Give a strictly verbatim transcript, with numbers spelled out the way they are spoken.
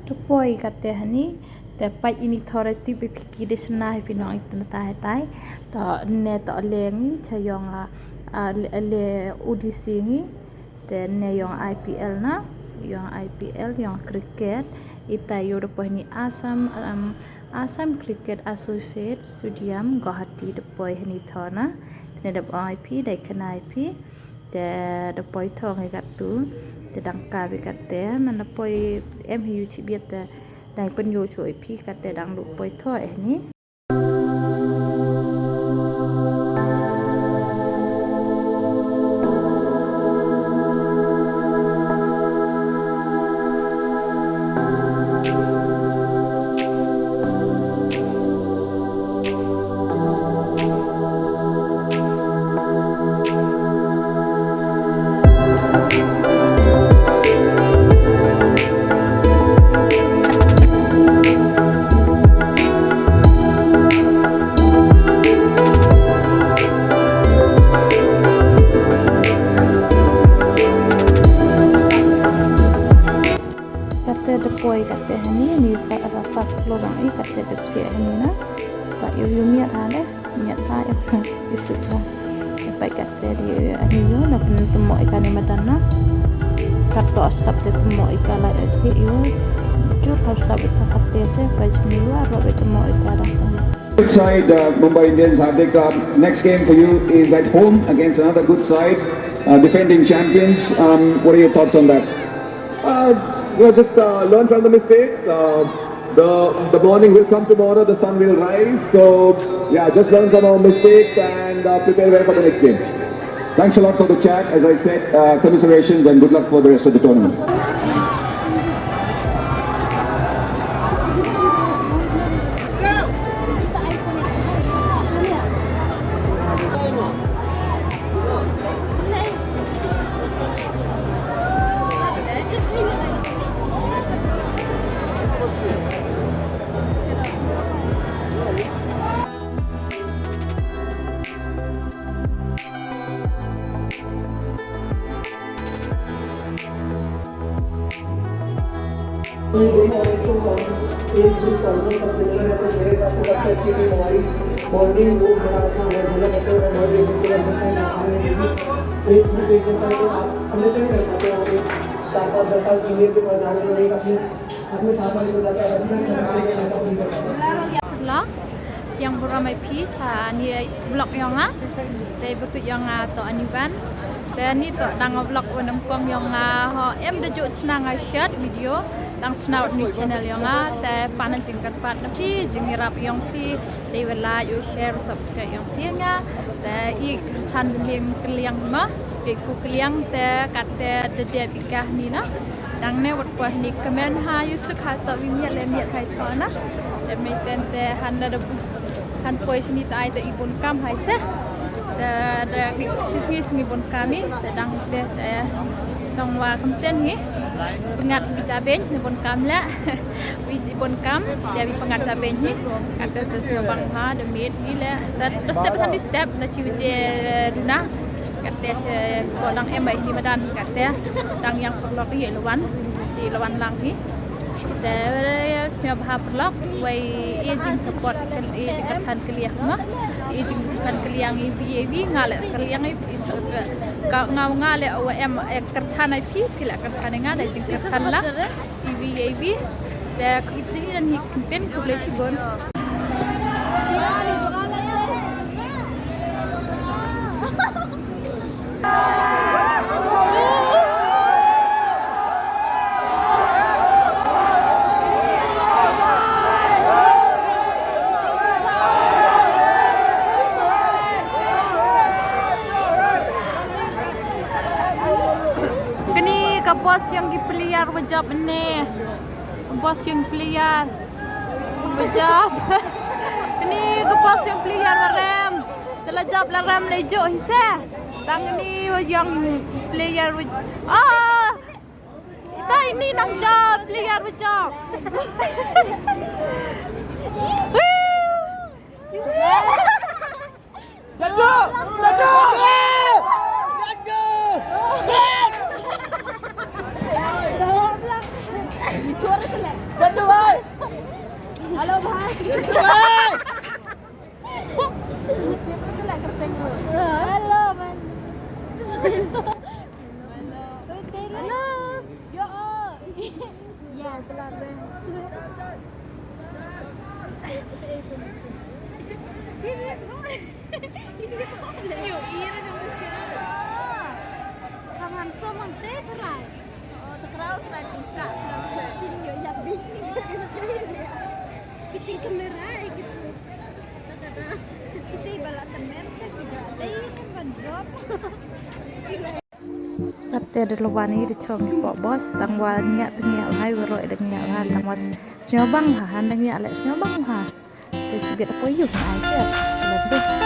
To poi kate hani, te pait ini thore ti bi phi ki de sna hi phi nong ita na tai tai. To ne to le ngi cha yong a, a le, le U D C ngi. Te ne yong I P L na, yong I P L, yong cricket. Ita yo de poi ni Assam, um, Assam Cricket Associate Stadium, Guwahati de poi hani thona. Te ne de poi phi, de kena phi. Te da poi thong i kat tu. Te dang ka bi kat te man da poi em hi u chi biat te dang pynyo chu i phi kat te dang lu poi tho eh ni. Kate da poi kate hani, ni fa-, first floor ang i kate da psi hani na. Ka yu yu miat ha de, miat ha yu. Isut ha. Pai kate di ani yu, na pun tumo i kane madan na. Kap to askap te tumo i ka lai yu. Jur ha skap ita kate se, pai chini yu, aro be tumo i ka dang tumo. Good side, uh, Mumbai Indians, Hardik. Uh, next game for you is at home against another good side, uh, defending champions. Um, what are your thoughts on that? Uh, you know, just uh, learn from the mistakes. Uh, the the morning will come tomorrow. The sun will rise. So yeah, just learn from our mistakes and uh, prepare well for the next game. Thanks a lot for the chat. As I said, uh, commiserations and good luck for the rest of the tournament. Vlog, yang burom ai phi cha ni vlog yong nga. Te bertu yong nga to ani ban. Te ni to dang vlog wa nam kong yong nga ho em da ju chna nga short video. Dang chna ni channel yong nga. Te panan jingkyrpad na phi, jingirap yong phi. Te wa like, u share, u subscribe yong phi nga. Te i chan lim kliang ma. Ke ku kliang te kat te de de bikah ni na. Dang ne wat poi ni kmen ha yu suk ha to wi miat le miat hai to na. Te mei ten te han da da bu. Han poi sini ta ai te i bun kam hai se. Da da ki sis ngi sini bun kam i te dang te te tong wa kam ten ngi. Pengat ki jabeng ne bun kam le. Wi i bun kam te wi pengat jabeng ngi. Kata te sio bang ha de mit ngi le. Da da step kan di step da chi wi je duna. Kata che ko dang em bai ni madan kata dang yang perlok i lawan. Chi lawan lang ni. Te sñiaw bha paralok, wei i jingsupport, i jingkyrchan kylliang ma. I jingkyrchan kylliang i V A V, nga leh kylliang i, i ka nga nga leh wa em, eh, kyrchan ai phi, phi leh kyrchan ai nga, da jingkyrchan la. I V A V. Te kito ni nan hi kynten, khublei shibun. Kani ka boss yong ki player wa jop ne. Boss yong player wa jop. Kani ka boss yong player wa rem. Te la jop la rem la ijo hi se. Tang ni wa yong player wa, ah! Ita ini nang jop player wa jop. Woo! Jatuh! Jatuh! Jatuh! Jatuh! Itu orang kena. Hello, bhai. Hello, man. Hello. Yo. Yes, love them. Yo, ira jong tu siapa? Kawan somang teh terai. Oh, tekerau terai tingkat senang. Tinggi ya bini. Kiting kamera gitu. Kita bala temen saya juga. Tapi kan ban job. Kata ada lupa ni di chong pok bos tang wan nyak nyak hai wero ida nyak hai tang was snyobang ha han nyak lek snyobang ha. Te chigat apa yus ai siap.